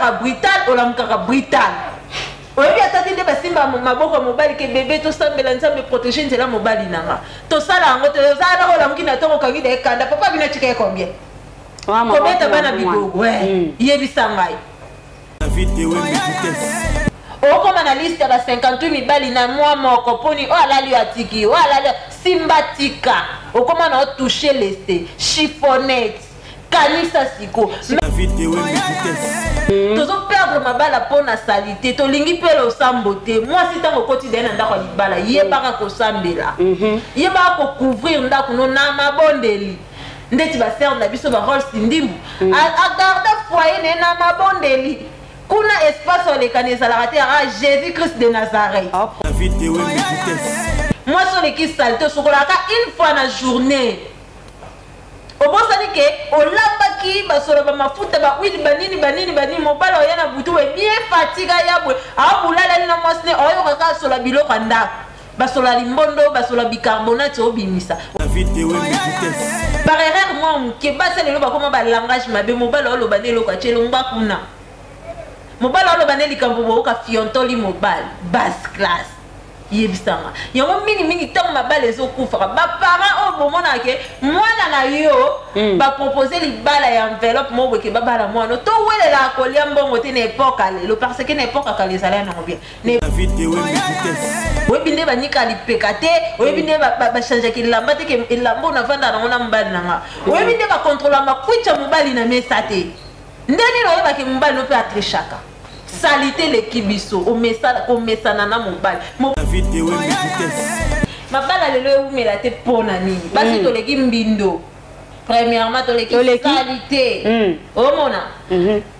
Olalaka brutal, olamukaka brutal. Oyebi ata te nde basimba maboko ya mobali ke bebe tosambela Nzambe protege nzela mobali na nga. Tosala yango te, oza wana olamuki na ntongo okangi na ye kanda, papa bino atika ye combien? Kobeta bana bigogo, yebisa ngai. Okoma na liste ya ba 58 mibali na mwa moko poni oyo alali yo atiki yo, oyo alali simba tika. Okoma na otouche leste, chiffonnette. Kanisa siko. Tozo perdre mabala mpo na salite, tolingi mpe losambo te. Mwasi ntango okoti daye na ndako ya libala, yebaka kosambela, yebaka kocouvrir ndako no na mabondeli. Ndeti ba sœur na biso ba Rolls Ndimbu agarda foyer na ye na mabondeli. Kuna espace olekana ezalaka te, ah Jésus Christ de Nazareth. Mwasi oleki salite, osokolaka une fois na journée. Obosani ke olambaki basola ba mafuta ba huile banini banini banini, mobali oya na butu we bien fatiga ya boye abulalali na mwasi ne oyoka kaka sola biloko ya ndako, basola limbondo, basola bicarbonate obimisa par erreur mwa moke. Basi lelo bakoma ba langage mabe, mobali oloba nde eloko atie longwa kuna, mobali oloba nde likambo boyoka fiontoli mobali basse classe. Yebisanga yango mingimingi ntango mabala ezokufaka, baparent oyo bomonaka ke mwana na yo bapropose libala ya enveloppe moko boye ke babala mwana, towelelaka kolia mbongo te na epoke ya lelo, parce que na epoke ya kala ezala nango bien. Oyebi nde banika lipeka te, oyebi nde bachangeaka elamba te ke elamba oyo navanda nango na mobali na nga, oyebi nde bakontrola makwiti ya mobali na mesa te. Nde nini oyebake mobali no mpe atrichaka? Salite eleki biso, komesana na mobali. Mabala lelo ewumela te mpo na nini? Basi toleki mbindo. Premièrement, toleki salite. Omona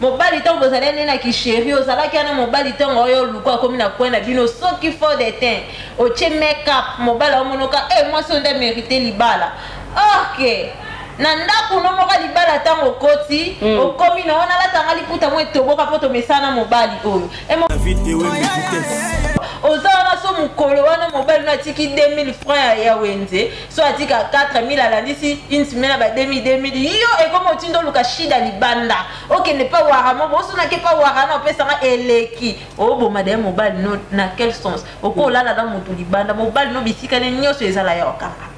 mobali ntango bozali nde na kisheri, ozalaki wana mobali ntango oyo oluka akomi na coin na bino, soki fond de teint otie make up, mobali aomonoka mwasi oyo nde mérite libala. Ok, na ndako no moko libala ntango okoti, okomi na wana alatanga liputa mwa etoboka mpo tomesana mobali oyo. Oza wana so mokolo wana mobali no atiki 2000 francs ya wenze, so atika 4000 alandisi une semaine ba 2000 2000, yo ekomi otindo oluka shida libanda, okende pa wara moko osonake pa wara na opesanga eleki oboma daye mobali no na quel sens? Okolala na motu libanda, mobali no bisika ne nyonso ezala ya okanga.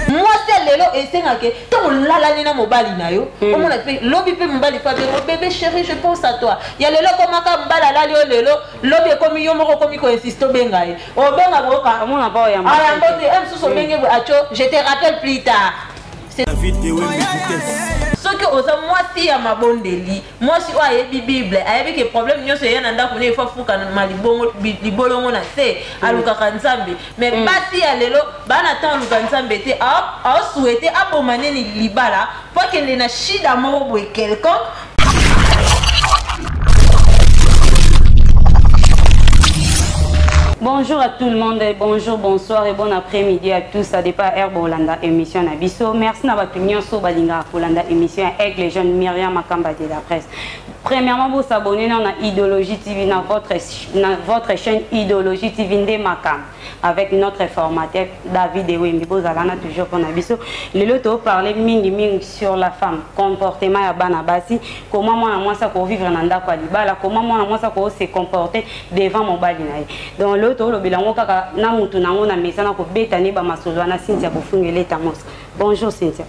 Mwasi ya lelo esengake ntango olalani na mobali na yo, omona mpe lobi mpe mobali fa bengo bébé chéri, je pense à toi. Ya lelo ekomaka mobali alali yo lelo, lobi ekomi yo moko okomi koinsiste obenga ye, obenga boyoka ayambo te, mosusu obenge boye acho, je te rappelle plus tard. Soki oza mwasi ya mabondeli, mwasi oyo ayebi Bible, ayebi ke problème nyonso eya na ndako ne ifo afuka ma libolongo na se, alukaka Nzambe. Mais basi ya lelo bana ntango aluka Nzambe te, aosouhaite aboma nini libala po akende na shida moko boye quelconque. Bonjour à tout le monde, bonjour, bonsoir et bon après-midi à tous. Ça dépend heure bolanda émission na biso. Merci na batu nyonso balinga kolanda émission Aigle Jeune Myriam Makamba de la presse. Premièrement, vous s'abonner na Idéologie TV, na votre chaîne Idéologie TV nde Makamba avec notre formateur David Ewembi. Bozalana toujours pour na biso. Lelo to parler mingi mingi sur la femme, comportement ya bana basi, comment mwana mwasi ko vivre na ndako ya libala, comment mwana mwasi ko se comporter devant mobali na ye. Donc lelo to lobela ngo kaka na mutu nango na mesa na ko beta ne ba masolo na Cynthia Bofungele Tamos. Bonjour Cynthia.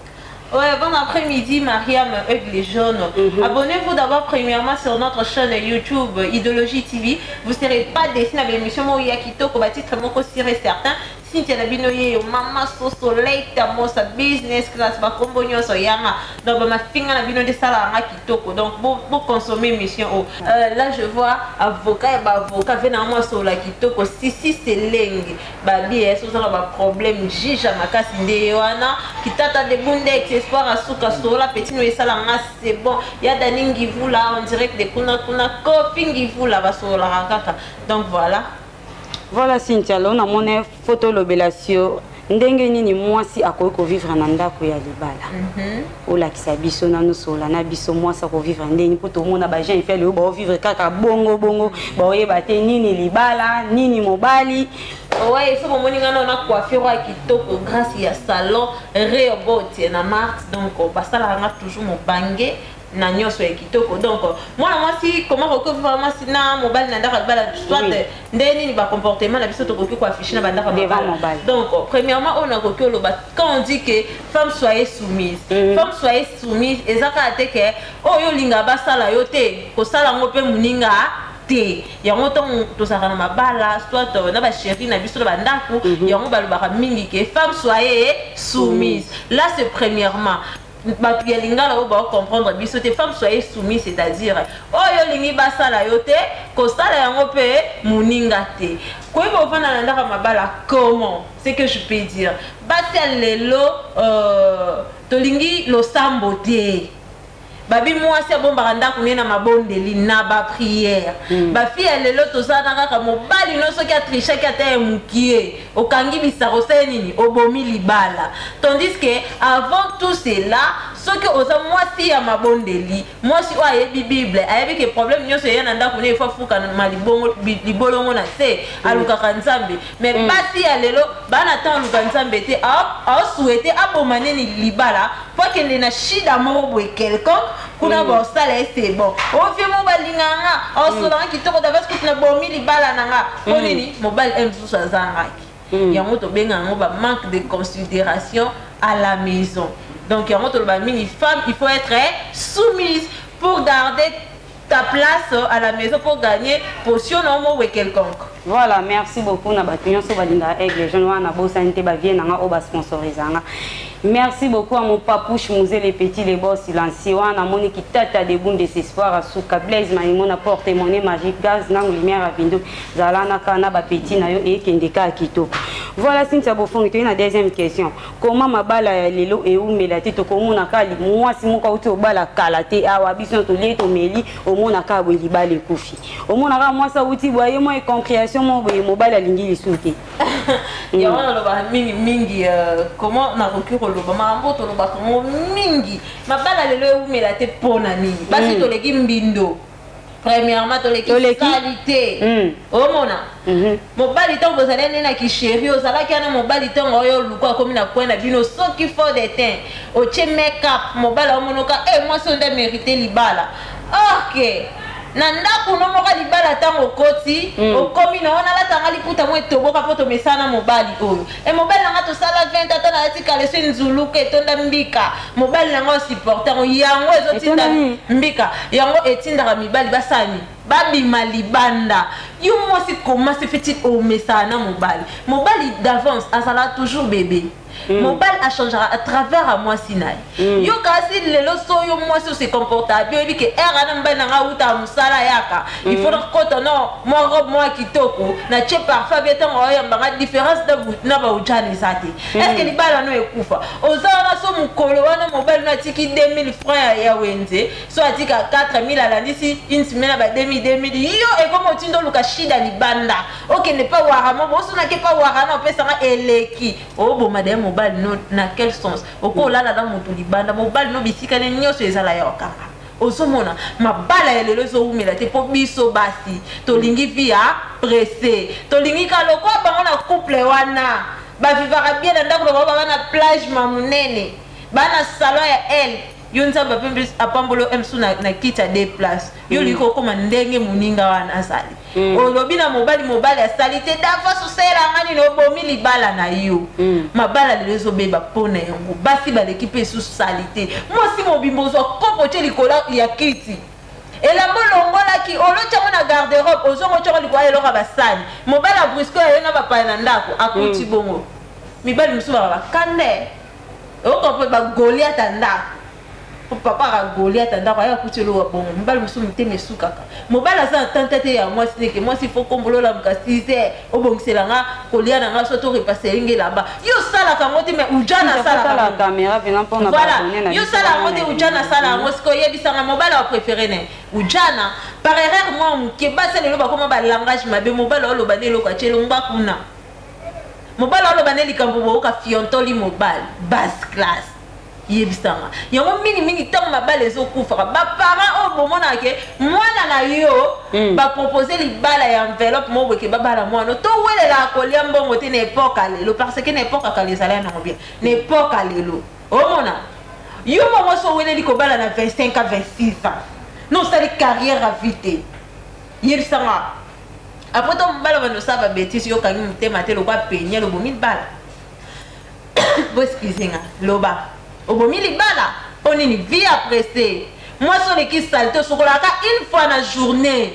Ouais, bon après-midi Mariam Aigle Jaune. Abonnez-vous d'abord premièrement sur notre chaîne YouTube Idéologie TV. Vous ne serez pas déçus dans l'émission Moya Kitoko, ba titre moko sûr et certain. Cynthia na bino yeyo mama soso late mosa business class ba kombo nyonso yanga. Donc ba mafinga na bino de sala nga kitoko. Donc bo consommer émission oh. Là je vois avocat et ba avocat vena moi sola kitoko sisi selenge. Ba bi so sala ba problème juge makasi nde wana kitata de bundex espoir asuka sola petit no esala nga c'est bon. Ya Dani Ngivula en direct de kuna kuna Kofi Ngivula ba sola kaka. Donc voilà. Voilà Cynthia, là on a mon photo lobelation ndenge nini mwasi akoki kovivre na ndako ya libala. Olakisa biso nanu sola na biso mwasi akovivre ndenge mpo tomona ba jeune fille oyo baovivre kaka bongo bongo, baoyeba te nini libala nini mobali. Ouais, so bomoni nga na coiffure ya kitoko grâce ya salon Rehoboth na Mars. Donc basalaka nga toujours mobange. Na nyonso ya kitoko. Donc mwana mwasi, comment koki ovivre mwasi na mobali na ndako ya libala, soit nde nini bacomportement na biso tokoki koaffiche na bandako ya Devant mabala? Mobali. Donc premièrement, oyo nakoki oloba, quand on dit que femme, soyez soumise, femme, soyez soumise, eza kaka te ke oyo olinga basala yo te, kosala yango mpe moninga te. Yango ntango tozalaka na mabala, soit na bachéri na biso na bandako, yango balobaka mingi ke femme, soyez soumise. Là, c'est premièrement. Bato ya lingala oyo baocomprendre biso te, femme, soyez soumise, c'est-à-dire oyo olingi basala yo te, kosala yango mpe moninga te. Koyeba ovanda na ndako ya mabala, comment? Ce que je peux dire, basi ya lelo, tolingi losambo te. Babi mwasi abombaka ndako ne na mabondeli, na baprière. Bafille ya lelo, tozala kaka mobali no, soki atrichaki ata ya mokie, okangi bisaka, osali nini, obomi libala. Tandis que avant tout cela, soki oza mwasi ya mabondeli, mwasi oyo ayebi Bible, ayebi ke problème nyonso eya na ndako ne, efo afukama libolongo na se, alukaka Nzambe. Mais basi ya lelo bana ntango aluka Nzambe te, aosouhaite aboma nini libala po akende na shida moko boye quelconque kuna. Baosala ye, c'est bon, ovie mo balingaka nga, aosolanga kitoko davasi, kutu na bomi libala na nga mpo nini? Mobali e mosusu azangaki. Yango tobenga yango ba manque de considération à la maison. Donc yango toloba mingi, femme, il faut être soumise pour garder ta place à la maison, pour gagner position na omo quelconque. Voilà, merci beaucoup na bato nyonso balingaka Aigle Jeune wana. Bosani te bavie na nga oyo basponsorisanga. Merci beaucoup à mon papouche Musée, les petits, les boss silencieux wana. Namoni kitata debout de espoir asuka Blaise Maimo na porte monnaie magique gaz nango lumière ya vindo zala na kaka na bapeti na yo ekende kaka kitoko. Voilà, Cynthia Bofongi, toye na deuxième question: comment mabala ya lelo eumela te? Tokomona kaka mwasi moko auti obala kala te awa, biso tolie, tomeli, omona kaka boye libala ekufi. Omona kaka mwasi auti boye, ye mwa incompréhension moko boye, mobali alingi lisusu te. Yango nalobaka mingi mingi, comment nakoki koloba makambo tolobaka ngo mingi, mabala lelo eumela te mpo na nini? Basi toleki mbindo. Premièrement, toleki saleté. Omona mobali, ntango bozali nde na kichéri, ozalaki wana, mobali ntango oyo oluka akomi na coin na bino, soki fond de teint, otie make-up, mobali aomonoka e mwasi oyo nde mérite libala. Ok, na ndako no moko libala, ntango okoti, okomi na wana, alatanga liputa mo etoboka mpo tomesana mobali oyo e mobali nanga tosala 20, ata nalati kaleso nzuluka etonda mbika, mobali nanga osupporte yango. Yango ezotinda mbika, yango etindaka mibali basani babima libanda. Yo mwasi, comment se fait-il omesana na mobali? Mobali d'avance azalaka toujours bébé. Mobali achangeaka à travers ya mwasi na ye. Yo kasi lelo so yo mwasi ose comporte bien, oyebi ke ere ana mobali nanga awutaka mosala yaka, il faut nakota no mwa robe mwa kitoko, natie parfum bien, ntango aoyambanga, différence na baujana eza te. Est ce que libala no ekufa? Oza wana so mokolo wana mobali no atiki 2000 francs ya wenze, so atika 4000, alandisi une semaine na ba 2000 2000, yo ekomi otinda oluka shida libanda, okende pa wara mo bosonaki pa wara na opesanga eleki, oboma daye mobali no. Na quel sens okolala na moto libanda? Mobali no bisika ne nyonso ezala ya okanga. Ozomona mabala ya lelo ezowumela te mpo biso basi tolingi vie ya pressé, tolingi ka lokwa bango na couple wana bavivaka bien na ndako na bango, baba na plage ma monene, baa na salon ya l yo. Nzambe apamboli yo msu na kiti ya deux place, yo olingi kokóma ndenge moninga wana azali. Olobi na mobali, mobali asali te, davas osalelanga nini? Obomi libala na yo. Mabala lelo ezobeba mpo na yango basi baleki mpe esusu sali te. Mwasi mobimba ozwa kopo, tie likolo ya kiti, elamba olongolaki, olotiango na garde-robe, ozongo otiango likolo ya eloko ya basani. Mobali ya brusque aye na bapaya na ndako, akuti bongo. Mibali mosusu baka bakande, okompe bagoliath ya ndako. Papa aka goliath ya ndako, aya akuti eloko ya bongo. Mobali mosusu motema esukaka. Mobali aza na tante te ya mwasi neke mwasi fo kombola, olamuka 6 heures, obongisela nga kolia na nga, so to repasser nga elamba. Yo osalaka yango te, mais ujana asalaka. Voilà, yo osala yango te, ujana asala yango. Sikoyo oyebisanga mobali apréféré ne ujana par erreur mwa moke. Basi lelo bakoma balangage mabe. Mobali aoloba nde eloko atie elongba kuna, mobali aloba nde likambo boyoka fiontoli mobali basse classe. Yebisanga yango mingimingi, ntango mabala ezokufaka, baparent oyo bomonaka ke mwana na yo bapropose libala ya enveloppe moko boke, babala mwana, towelelaka kolia mbongo te na époque ya lelo, parce que na époque ya kala ezala yango bien. Na époque ya lelo, omona Yo mwa mwasi oweleli kobala na 25 à 26 ans, no osali carrière ya vie te, yebisanga après to mobala bando osala babétise, yo okangi motema te lokwa peniel, obomi libala. Bo excuse nga, loba obomi libala mpo nini? Vie ya pressé. Mwasi oleki saleté, osokolaka une fois na journée.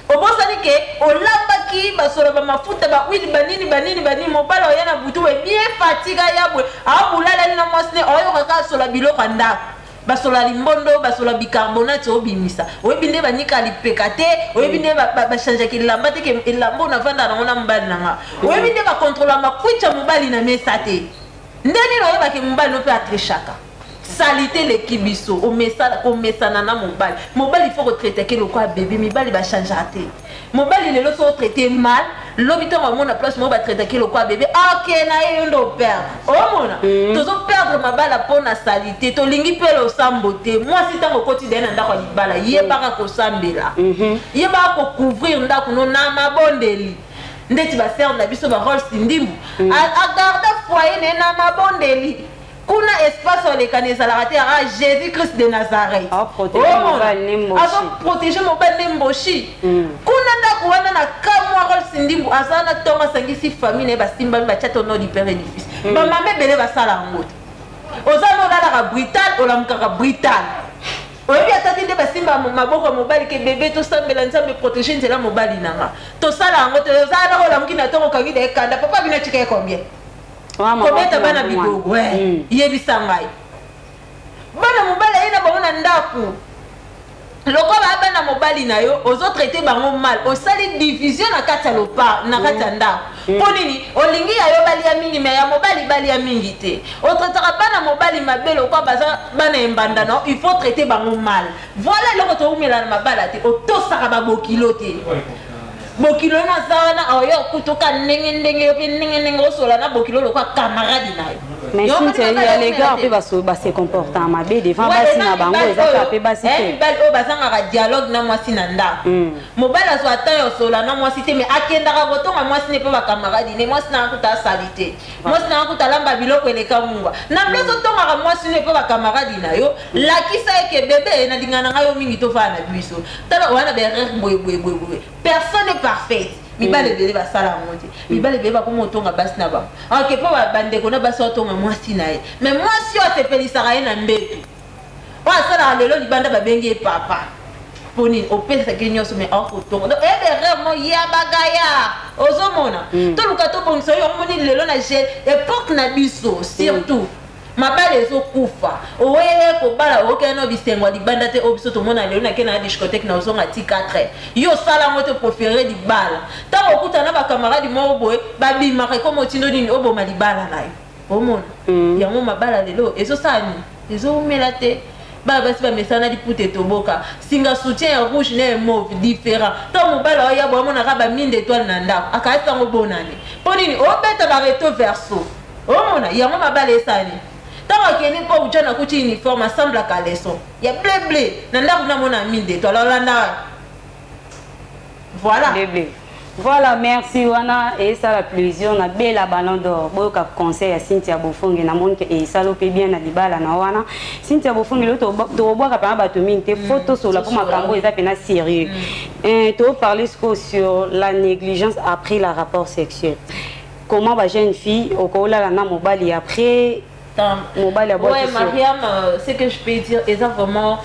Obosani ke olambaki basola bamafuta, bahuile, banini banini banini. Mobali oya na butu boye bien fatigue, aya boye abulalali na mwasi ne, oyokaka asola biloko ya ndako, basola limbondo, basola bicarbonate, obimisa. Oyebi nde banika lipeka te, oyebi nde bachangeaka elamba te, ke elamba oyo navanda nango na mobali na nga. Oyebi nde bakontrola makwiti ya mobali na mesa te. Nde nini oyebaki mobali no mpe atrichaka? Saleté eleki biso. Komesana na mobali. Mobali faut kotraitake lokola bébé. Mibali bachangeaka te. Mobali lelo so otraite mal, lobi ntango amona place moko batraitake lokola bébé, ake na ye. Yo nde operdre. Omona, tozoperdre mabala mpo na saleté. Tolingi mpe losambo te. Mwasi, ntango okoti daye na ndako ya libala, yebaka kosambela, yebaka kocouvrir ndako no na mabondeli, ndeti basœur na biso barols ndimbu agarda foyer na ye na mabondeli. Kuna espace olekana ezalaka te. Aka Jésus Christ de Nazareth azoprotege mobali ne mboshi kuna. Ndako wana na kamwa, Rols Ndimbu aza na ntongo, asangisi famille na ye, basimbami, batia au nom du Père et du Fils. Bamama ebele basala yango te. Oza na olalaka brutal, olamukaka brutal, oyebi ata te nde basimba maboko ya mobali ke bebe, tosambela Nzambe, protege nzela mobali na nga. Tosala yango te. Oza na olamuki na ntongo, okangi na ekanda, papa bino atika ye combien kobeta bana bigogo. Yebisa ngai, bana mobali aye na bango na ndako, lokola bana mobali na yo, ozotraite bango mal, osali division na kati ya lopa, na kati ya ndako. Mpo nini? Olingi ya yo balia mingi, me ya mobali balia mingi te. Otraitaka bana mobali mabe lokola baza bana embanda na. Il faut traiter bango mal. Voilà eloko toumela na mabala te. Otosaka babokilo te. Bokilo naza wana, oyo kutuka ndenge ndenge, yo mpe ndenge ndenge osola na bokilo lokola camarade na yo. Mais Cynthia, ya les gars mpe base comportant mabe devant basi na bango, eza kaka mpe basi te. Mibali oyo bazangaka dialogue na mwasi na ndako. Mobali azwa temps ya osola na mwasi te, mais akendaka kotonga mwasi ne mpe bacamarade ne: mwasi nanga kuta asali te, mwasi nanga kuta alamba biloko eleka mungwa. Na place otongaka mwasi ne mpe bacamarade na yo, lakisa eke bebe, nalinga na ngai yo mingi, tofala na biso, tala wana baerreur boye boye boye boye. Personne est parfaite. Mibali ebele basala yango te. Mibali ebele bakoma otonga basi na bango, ok, mpo bandeko na basi otonga mwasi na ye, mais mwasi oyo asepelisaka ye na mbeto, oyo asalaka lelo libanda babengi ye papa. Mpo nini? Opesaki nyonso, mais akotonga. Donc ebe erreur mo ya bagaya ozomona. Toluka tobongisa oyo. Omoni lelo na époque na biso, surtout mabala ezokufa. Oweye kobala, okende na bisengo ya libanda te. Oyo biso tomona lelo, nake na discothèque, na ozonga ti 4. Yo osala yango te, préféré libala. Ntango okuta na bacamarade moko boye babimaka, ekoma otindo nini, oboma libala na yo. Omona yango, mabala lelo ezosala nini? Ezowumela te. Bana basi bamesana liputa etoboka, singa soutien ya rouge na ya mauve différent. Ntango mobali oya boye, amonaka bamine d'étoile na ndako, akayasi yango bonane. Mpo nini? Obeta barecto verso. Omona yango, mabala esali. Ntango akende mpo uja nakuti uniforme ensemble, caleçon ya bleu bleu na ndako, namona mine d'étoile, olanda. Voilà. Bleu bleu. Voilà, merci wana esala plaisir na bela Ballon d'Or. Boyoka conseil ya Cynthia Bofonge, namoni ke esala mpe bien na libala na wana. Cynthia Bofonge, lelo tobwaka mpena bato mingi te, faut tosola mpo makambo eza mpena sérieux. Toparle sikoyo sur la négligence après la rapport sexuel. Comment ba jeune fille okolala na mobali, après mobali? Ouais, Mariam, ce que je peux dire, eza vraiment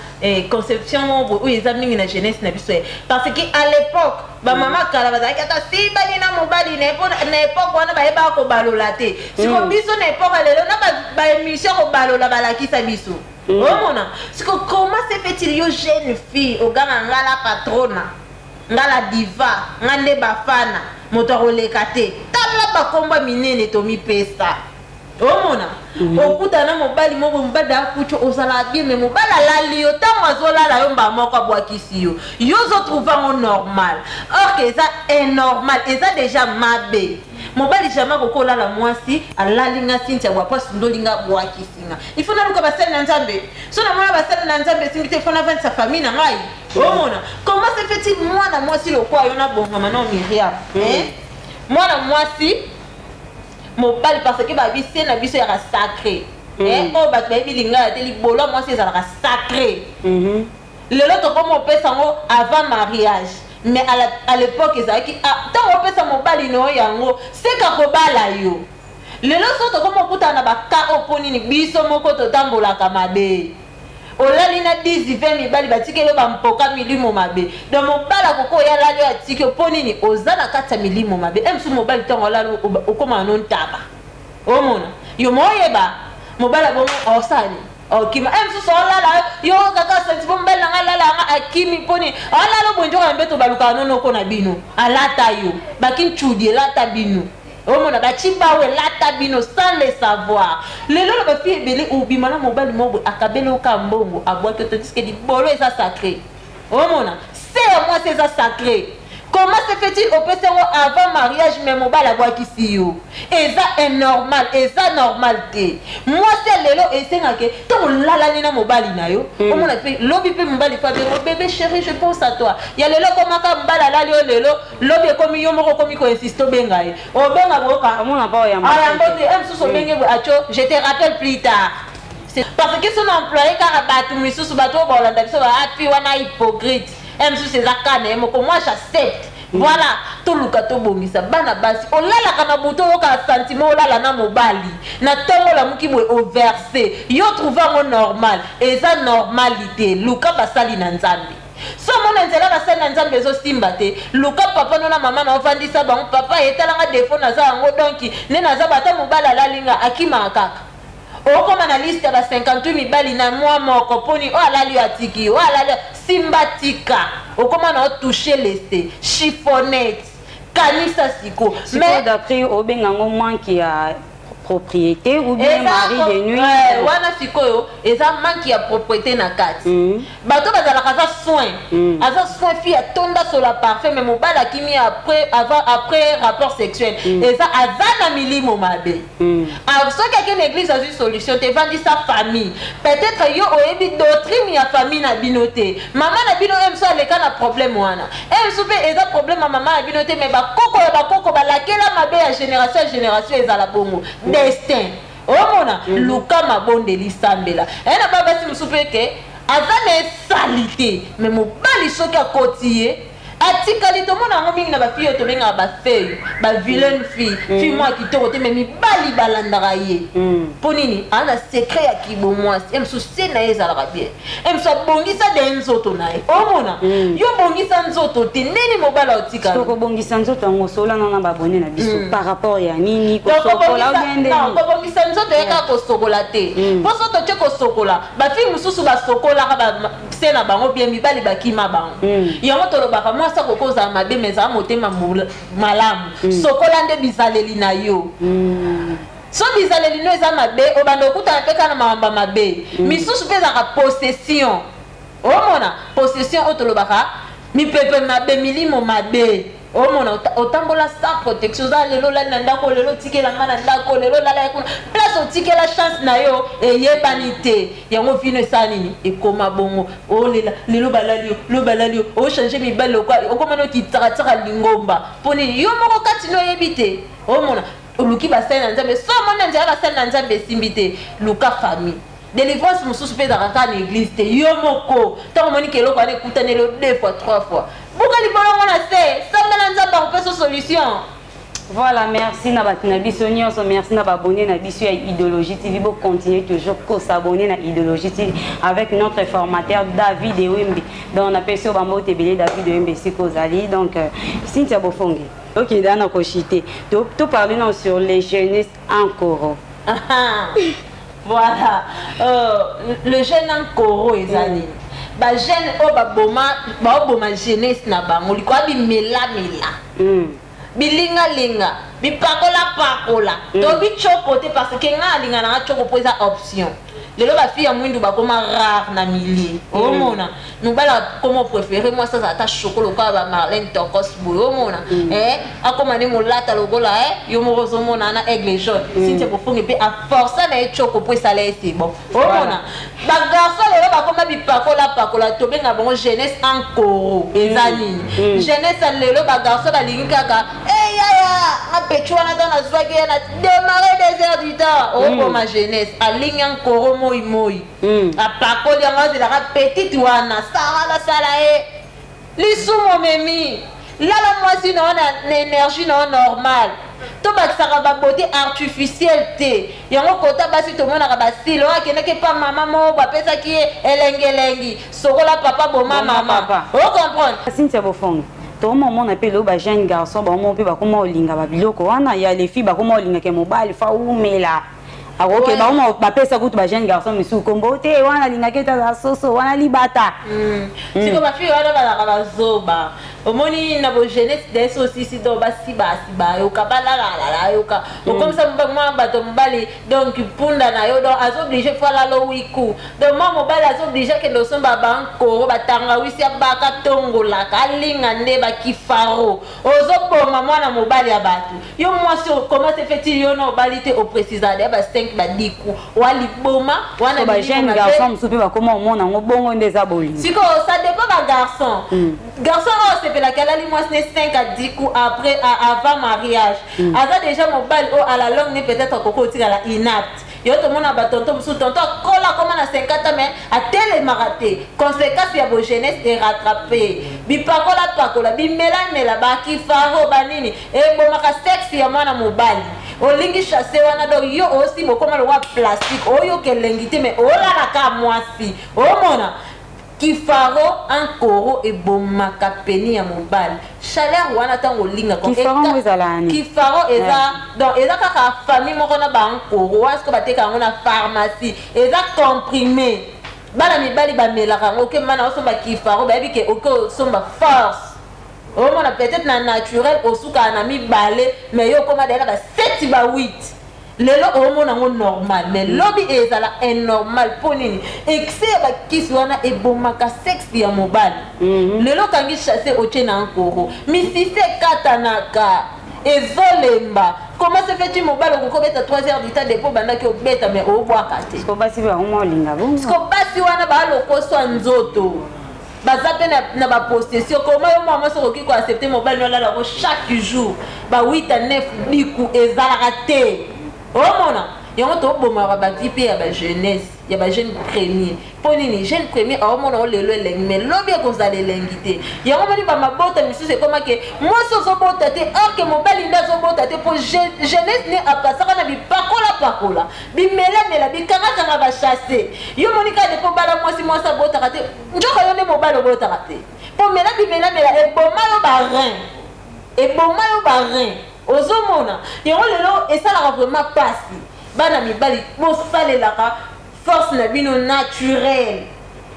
conception oyo eza mingi na jeunesse na biso, parce que à l'époque bamama kala bazalaki ata sibani na mobali na époque wana, bayebaka kobalola te. Siko biso na époque lelo, na baémission kobalola balakisa biso. Omona siko, comment se fait-il yo jeune fille oganga: nga la patrona, nga la diva, nga nde bafana, moto akoleka te? Tala bakomba minene tomipesa. Omona, okutana na mobali moko, mobali akuti, ozala bien, mais mobali alali yo. Ntango azolala yo, mbala moko abwakisi yo. Yo ozotrouve yango normal, or que eza anormal, eza déjà mabe. Mobali jamais akoki olala mwasi. Alali nga, Cynthia bwapo, asundoli nga, abwakisi nga, il faut naluka basali na Nzambe. So namona basali na Nzambe esimbi te, il faut navandisa famille na ngai. Omona, comment se fait-il mwana mwasi lokwa yo nabongama na Miriam, mwana mwasi mobali, parce que babise na biso yaka sacré. Oyo bato bayebi lingala te, libolo ya mwasi ezalaka sacré. Lelo tokoma opesa yango avant mariage, mais à l'époque ezalaki ntango opesa mobali na yo yango, seka kobala yo. Lelo so tokoma okutana na baka oyo, mpo nini? Biso moko totambolaka mabe. Olali na 10, 20 mibali, batikeli yo bampoka, milimo mabe. Donc mobali akoki oya, alali oyo, atiki yo. Mpo nini? Oza na kati ya milimo mabe. E mosusu mobali, ntango olali, okóma no ntaba, omona yo moyeba mobali abongo osali okima. E mosusu olala yo kaka sentiment, mobali nanga alala yanga, akimi. Mponi olala obonjoka na mbeto, balukaka nonoko na bino, alata yo bakincudi, elata bino, omona bacibawo, elata bino sans le savoir. Lelo na bafille ebele, obima na mobali moko boye, akabeli oka mbongo, abwaki, tandis que libolo eza sacré. Omona se ya mwasi eza sacré. Comment se fait-il opesi yango avant mariage, mais mobali abwakisi yo? Eza anormal, eza normal te. Mwasi ya lelo esengake ntango olalani na mobali na yo, omona mpe lobi mpe mobali fa bengo: "Bébé chéri, je pense à toi." Ya lelo ekomaka mobali alali yo lelo, lobi ekomi yo moko okomi koinsiste, obenga ye, obenga boyoka ayambo te. E mosusu obenge boye, atio: "Je te rappelle plus tard." Parce que soki employé kaka bato misusu, bato oyo baolanda biso, baafi wana hypocrite. E mosusu eza ka na ye moko. Moi, j'accepte. Voilà, toluka tobongisa bana basi. Olalaka na butu, oyokaka sentiment, olala na mobali, na ntongo olamuki boye, overse yo, trouve yango normal. Eza normalité. Luka basali na Nzambe. So omona nzela basali na Nzambe ezosimba te, luka papa no na mama na, ovandisa bango: "Papa, etalanga défaut naza yango." Donc nde naza bata, mobali alalinga, akimaka kaka, okóma na liste ya ba 58 mibali na mwa moko. Mponi oyo alali yo, atiki oyo alali yo, simba tika, okóma na otouche lese chiffonnette. Kanisa siko. Mais d'après obenga yango manque ya propriété ou bien mari de nuit? Wana sikoyo eza manque ya propriété na kati. Bato bazalaka aza soin, aza soin, fille atonda sola parfait, mais mobali akimi après, avant, après rapport sexuel. Eza aza na milimo mabe. Soki ake na église, azwi solution te, evandisa famille. Peut-être yo oyebi doctrine ya famille na bino te. Mama na bino oyo mosu aleka na problème wana, e mosu mpe eza problème ya mama na bino te, mais bakoko ya bakoko balakela mabe ya génération ya génération, ezala bongo destin. Omona, luka mabondeli, sambela. Eye na babasi mosusu mpe ke aza na esali te, mais mobali soki akoti ye, atikali. Tomona yango mingi na bafille oyo tobengaka bafeuille, bavilaine fille. Fille moko ya kitoko te, mais mibali balandaka ye. Mpo nini? Aza na secret ya kibomwasi. E mosusu se na ye ezalaka bien, e mosusu abongisa de nzoto na ye. Omona yo bongisa nzoto te, ndeni mobali aotikala? Kobongisa nzoto yango, solana na babone na biso par rapport ya nini? Kosokola? Kobongisa nzoto ye kaka kosokola te. Mpo so totie kosokola, bafille mosusu basokolaka se na bango bien, mibali bakima bango. Yango tolobaka mwasi akoki ozala mabe, mais ezala motema malamu. Sokola nde bizaleli na yo. So bizaleli no eza mabe, obanda okutana mpe kaka na makambo ya mabe. Misusu mpe ezalaka possession. Omona possession oyo tolobaka mipepe mabe, milimo mabe. Omona otambola sans protection. Oza lelo olali na ndako, lelo otikelanga na ndako, lelo olala ye kuna, place otikela chance na yo eyebani te. Yango vino esala nini? Ekoma bongo, olela lelo balali yo, lelo balali yo, ochange mibali, okoma noki tsakatsaka lingomba. Mpo nini? Yo moko kati no oyebi te. Omona oluki basali na Nzambe, so omoni na nzela basali na Nzambe esimbi te, luka famille. Délivrance mosusu mpe ezalaka kaka na église te. Yo moko, ntango omoni ke eloko wana ekutani elo deux fois, trois fois, buka libolongo na se, sambela, Nzambe akopesa solution. Voilà, merci na bato na biso nyonso, merci na baabonné na biso ya Idéologie TV. Bo continuer toujours ko s'abonner na Idéologie TV avec notre formateur David Ewembe. Donc on appelle ça bambote ebele David Ewembe esika ozali. Donc Cynthia Bofonge, okenda na koshite. To parler non sur les jeunesses encore. Voilà, le jeune enkoro eza nini? Bajeune oyo baboma, baoboma jeunesse na bango likoya bimelamela, bilingalinga, bipakola-pakola. Tobi tioko te, parce que nga alinga nanga tioko mpo eza option. Lelo bafille ya mwindu bakoma rare na milieu. Omona mobali akoma préféré mwasi azala ata shoko lokola bamarlene Tokos boye. Omona akoma nde molata lokola yo moko ozomona na Aigle Jaune. Cynthia Bofonge mpe aforsa na ye tioko mpo esala ye, c'est bon. Omona bagarçon lelo bakoma bipakola pakola, tobenga bango jeunesse enkoro. Eza nini jeunesse ya lelo? Bagarçon balingi kaka eya Yaya nga pechu wana ntango nazwaki ye na démarre 2 heures du temps, okoma jeunesse, alingi ankoro moi moi, apakoli yango, azelaka petite wana sala ye lisumu. Omemi lala mwasi na yo na énergie na yo normale. Tobakisaka babeauté artificielle te. Yango kota basi tomonaka basile oyo akendaki epa mama moko, bapesaki ye elengelengi, sokola papa, boma mama, ocomprendre. Cynthia Bofonge, tokoma omona mpe lelo bajeune garçon bango mpe bakoma olinga babiloko wana ya les filles, bakoma olingaka mobali fa umela akoke. Bakoma bapesa kutu bajeune garçon misusu kombo te wana alingaki ete azala soso wana libata. Siko bafille wana bazalaka bazoba. Omoni na bojeunesse dese osisi, donc basi basi bayoka, balalalala, ayoka okomisa mwa bato mobali, donc mpunda na yo, donc azooblige fo alala wiku. Donc mwa mobali azooblige akende osomba bankoro, batangawisi, abaka tongolaka, alinga nde bakifaro. Ozoboma mwana mobali ya bato. Yo mwasi, comment se fait-il yo na obali te, oprécisaka deya ba 5 badiku wa liboma wana? Bajeune garçon mosusu mpe bakoma omona yango bongo nde eza bolingo. Sikoyo ça dépend bagarçon. Garçon oyo osepelaki alali mwasi ne 5 à 10 coups après, avant mariage, aza déjà mobali oyo à la longue ne peut-être akoki otikala inapte. Yo tomona batonton mosusu, tonton akola, akoma na 50, mais atelemaka te. Conséquence ya bojeunesse erattrape bipakola pakola, bimelamela, bakifaro, banini, ebomaka sexe ya mwana mobali. Olingi chasse wana, donc yo osi bokoma lokwa plastique, oyoka elengi te, mais olalaka mwasi. Omona kifaro, ankoro ebomaka peni ya mobali, chaleur wana ntango olingaka. Kifaro ezala nini? Kifaro eza, donc eza kaka famille moko na baankoro wana. Siko bateka yango na pharmacie, eza comprimé. Bana mibali bamelaka yango. Oke mana osomba kifaro, bayebi ke oke osomba force. Omona peut-être na naturel osukaka na mibale, mais yo okoma daya na ba 7, ba 8. Lelo omona yango normal, mais lobi ezala anormal. Mpo nini? Excès ya bakisi wana ebomaka sexe ya mobali. Lelo okangi chasse, otie na ankoro, misise ekatanaka, ezolemba. Comment se fait-il mobali okoki obeta 3 heures du temps depuis obandaki obeta, mais obwaka te? Siko basi mpe bango olinga bongo. Siko basi wana baalokoso nzoto, baza mpe na bapossession. Koma yo mwa mwasi okoki koaccepte mobali no alalako chaque jour ba 8 à 9 biku? Ezalaka te. Omona yango, tobomaka bavie mpe ya bajeunesse, ya bajeune premier. Mpo nini? Jeune premier aomona o lelo elengi, mais lobi ekozala elengi te. Yango moni bamabota misusu ekomake mwasi ozobota te, or ke mobali nde azobota te, mpo jeunesse ne apasaka na bipakolapakola, bimelamela, bikangakanga, bachasse. Yo moni kaka depo bala mwasi, mwasi abotaka te, nzoka yo nde mobali obotaka te, mpo mela bimelamela eboma yo barein, eboma yo barein. Ozomona yango lelo esalaka vraiment mpasi. Bana mibali, bosalelaka force na bino naturel.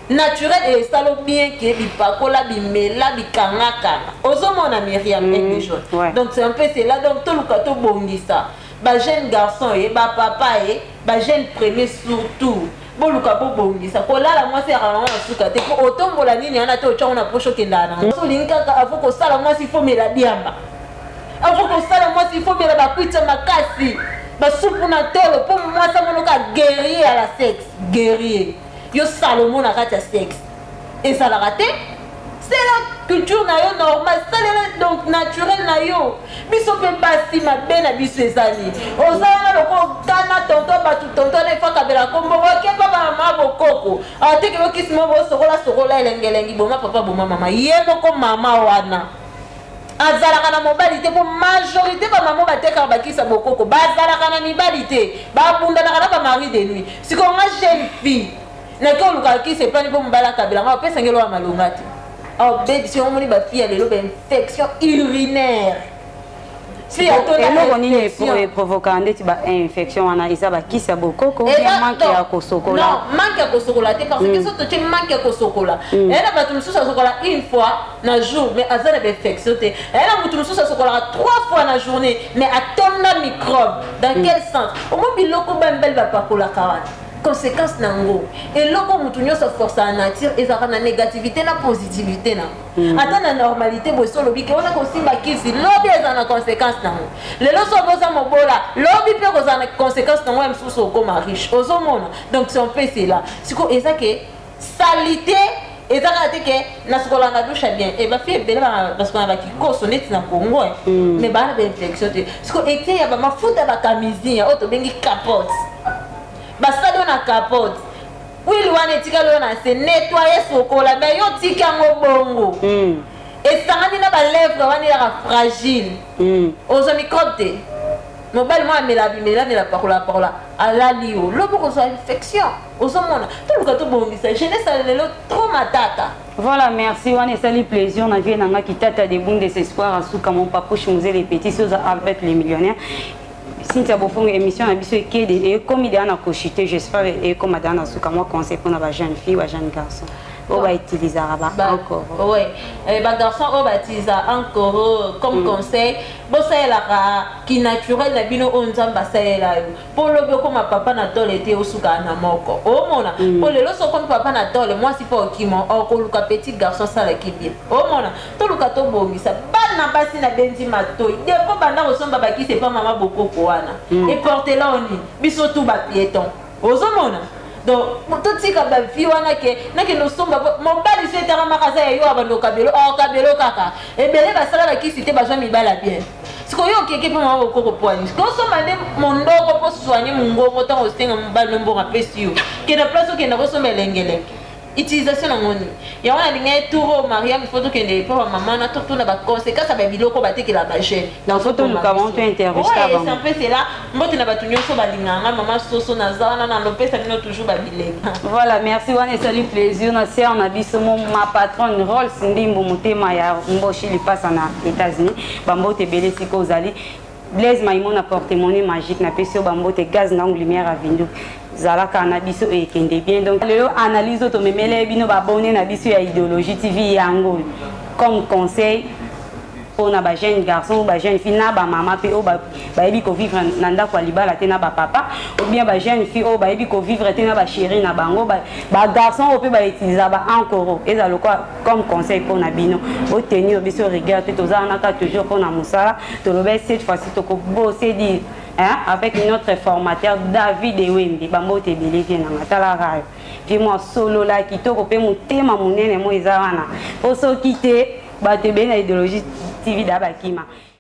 Naturel esalo bien ke bipakola, bimela, bikangakanga. Ozomona, Miriam, aigle jaune. Donc c'est un peu cela. Donc toluka tobongisa bajeune garçon ye, bapapa ye, bajeune premier surtout. Boluka bobongisa kolala mwasi yaka nango na suka te, po otombola nini wana te, otyango na poche, okendaka nango. Olingi kaka avo kosala mwasi fo mela diamba, avo kosala mwasi fo mela bakwitya makasi, basupu na tolo, mpo mwasi amonoka guerrier ya la sexe, guerrier. Yo Salomo na kati ya sexe ezalaka te. C'est la culture na yo normal, salela donc naturel na yo. Biso mpe basi, mabe na biso ezali oza wana loko kana tonton bato, tonton na efakabela kombo okepa bamama bokoko atekeli okisi mo bosokola sokola elengelengi, boma papa, boma mama. Ye moko mama wana azalaka na mobali te, mpo majorité bamama batekaka bakisa bokoko bazalaka na mibali te, babundanaka na bamari de nuit. Sikoyo nga jeune fille nake olukaka kisi epani mpo mobali akabela nga, opesanga eloko ya malonga te. Obebisi omoni bafille ya lelo, bainfection urinaire. Eloko nini eprovoka ndeti bainfection wana? Eza bakisi ya bokoko, manque ya kosokola? Non, manque ya kosokola te, parce que so totie manque ya kosokola, eya na bato mosusu asokola une fois na jour, mais aza na bainfection te. Eya na motu mosusu asokolaka trois fois na journée, mais atonda microbe. Dans quel sens? Omo biloko bamibali bapakolaka wana, conséquence nango, eloko motu nyonso aforce ya nature ezalaka na négativité na positivité nango. Ata na normalité boye, so olobi ke wana kosimba kisi, lobi ezala na conséquence nango. Lelo so oboza mobola, lobi mpe kozala na conséquence nango ya mosusu, okoma riche. Ozomona? Donc c'est un peu cela. Sikoyo eza ke salité. Eza kaka te ke nasukolaka na douche ya bien. E bafille ebele basukolaka na bakikoso neti na Congo, mais baa na bainfection te. Siko etie ya bamafuta ya bakamizia oyo tobengi capote, basali oyo na capote, huile wana etikali oyo na se nettoye, sokola. Mais yo otiki yango bongo, esangani na balèvre wana, eyaka fragile, ozwa microbe te. Mobali moko amela, bimela mela, pakola pakola, alali yo, lobi okozwa infection. Ozomona, toluka tobongisa jeunesse ya lelo, trop matata. Voilà, merci. Wana esali plaisir na vie nanga kitata de Bundes Espoir asuka mon papouche Muzele Petit Soza avec les millionnaires. Cynthia Bofongo, émission na biso ekede ekomi deya na kochite, j'espère ekoma deya na suka. Mwa conseil mpona ba jeune fille, ba jeune garçon oyo bautilisaka ba encore. Ouais, bagarçon oyo bautilisaka encore, comme conseil, bosalelaka kinaturel na bino oyo Nzambe asalela yo, mpo lobi okóma papa na tole te, osukaka na moko. Omona, mpo lelo so okomi papa na tole, mwasi mpo okima, okoluka petit garçon asalaki bien. Omona, toluka tobongisa. Bana basi na bendi matoi depo banda kosomba bakisi epa mama bokoko wana, eportela oni biso tu bapiéton. Ozomona, donc totika bavie wana ke nakende osomba. Mobali so etakamaka aza ya yo, abanda okabelo, okabelo kaka. Ebele basala bakisi te, bazwa mibala bien. Sikoyo okeke mpe mama bokoko poani, sikoyo osomba nde mondoko mpo soigne mongongo. Ntango osenga mobali no mbongo, apesi yo, kenda place okenda kosomba elengelenge, utilisation nango nini? Yango nalingai tour oyo, Mariam, ifo tokende mpo bamama na totuna baconséquence ya babiloko batekela bajeune. Donc faut toluka bango, to intervista bango. C'est un peu cela. Mbote na bato nyonso balinganga. Mama soso, naza wana, nalopesa bino toujours babilenge. Voilà, merci. Wana esali plaisir na sœur na biso mo ma patronne Rolls Ndimbo, motema ya Mboshi Lipasa na États-Unis. Bambote ebele sika ozali. Blaise Maimona, porte-monnaie magique, napesi yo bambote. Gaz ndango, lumière avindu, zalaka na biso, ekende bien. Donc lelo analyse oyo tomemele bino babone na biso ya Idéologie TV, yango comme conseil mpona bajeune garçon, bajeune fille na bamama mpe oyo bayebi kovivre na ndako ya libala te na bapapa, ou bien bajeune fille oyo bayebi kovivre te na bachéri na bango, bagarçon oyo mpe bautiliza baankoro, eza lokola comme conseil mpona bino. Botenir biso rigueur te, toza wana kaka toujours mpona mosala. Toloba cette fois-ci tokobose dire, hein, avec notre formateur David Ewembi. Bambote ebele, vie nanga tala rayo vie mwa solola kitoko mpe motema monene mo eza wana, mpo soki te bato ebele na Idéologie TV da bakima.